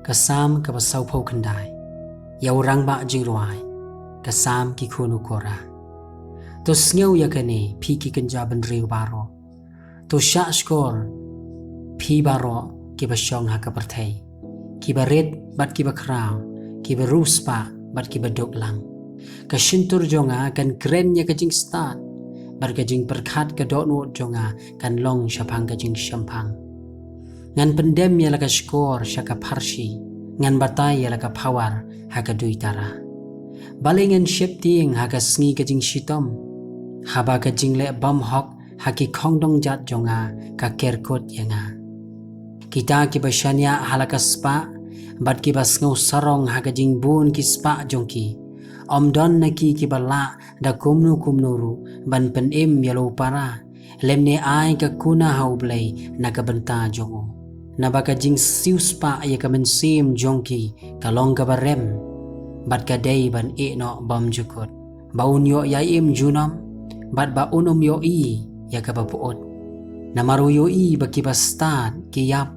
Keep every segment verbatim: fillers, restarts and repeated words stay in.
Ka Salm kaba sawphew khyndai. Ïa u rangbah jingrwai. Ka Salm ki khun u Korah. To sngew ïa kane, phi ki kynja bynriew baroh. To shahshkor, phi baroh kiba shong ha ka pyrthei, kiba rit bad kiba khraw, kiba riewspah bad kiba duk lang. Ka shyntur jong nga kan kren ïa ka jingstad, bad ka jingpyrkhat ka dohnud jong nga kan long shaphang ka jingshemphang. Ngan pyndem ïa la ka shkor sha ka pharshi, ngan batai ïa la ka phawar ha ka duitara. Balei ngan sheptieng ha ka sngi ka jingshitom, haba ka jingleh bymhok ha ki khongdong jat jong nga ka ker kut ïa nga? Kita kiba shaniah ha la ka spah, bad kiba sngew sarong ha ka jingbun ki spah jong ki, ym don na ki kiba lah da kumno kumno ruh ban pynim ïa la u para, lymne ai ka kuna ha U Blei na ka bynta jong u. Naba ka jingsiewspah ïa ka mynsiem jong ki ka long kaba rem, bad ka dei ban ïeh noh bymjukut, ba un ïoh ïa im junom, bad ba un ym ïohi ïa kaba pyut. Namar u ïohi ba kiba stad ki ïap,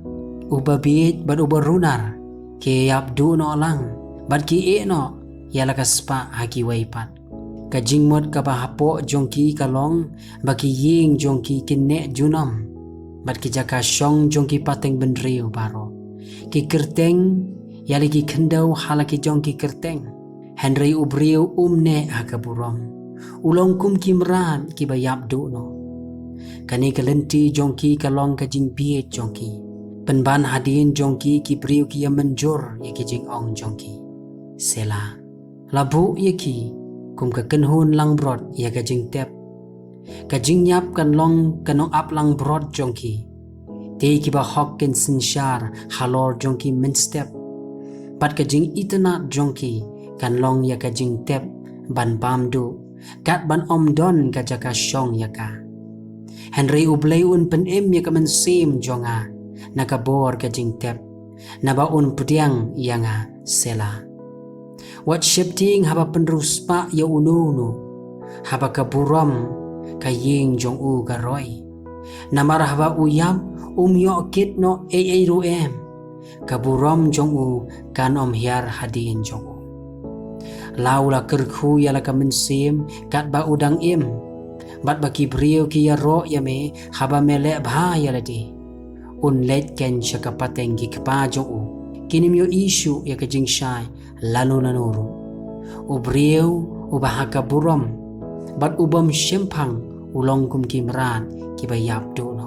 uba bieit bad uba runar ki ïap duh noh lang, bad ki ïeh noh ïa la ka spah ha kiwei pat. Ka jingmut kaba hapoh jong ki ka long ba ki ïing jong ki kin neh junom, bad ki jaka shong jong ki pateng bynriew baroh. Ki kyrteng ïa la ki khyndew ha la ki jong ki kyrteng. Hynrei u briew um neh ha ka burom, u long kum ki mrad kiba ïap duh noh. Kane ka lynti jong ki ka long ka jingbieit jong ki. Pynban hadien jong ki ki briew ki ïa mynjur ïa ki jingong jong ki. Selah. La buh ïa ki kum ka kynhun langbrot ïa ka jingtep. Ka jingïap kan long ka nongaplangbrot jong ki. Te kiba hok kin synshar halor jong ki mynstep, bad ka jingitynnad jong ki kan long ïa ka jingtep ban bam duh, kat ban ym don ka jaka shong ïa ka. Hynrei U Blei un pynim ïa ka mynsiem jong nga na ka bor ka jingtep, naba un pdiang ïa nga. Selah. Wat sheptieng haba pynriewspah ïa uno uno, haba ka burom ka ïing jong u ka roi. Namar haba u ïap um ïoh kit noh ei ei ruh em. Ka burom jong u kan ym hiar hadien jong u. La u la kyrkhu ïa la ka mynsiem katba u dang im, bad ba ki briew ki ïaroh ïa me haba me leh bha ïa lade. Un leit keiñ sha ka pateng ki kpa jong u, kin ym ïohi shuh ïa ka jingshai lano lano ruh. U briew uba ha ka burom bad u bym shemphang u long kum ki mrad kiba ïap duh.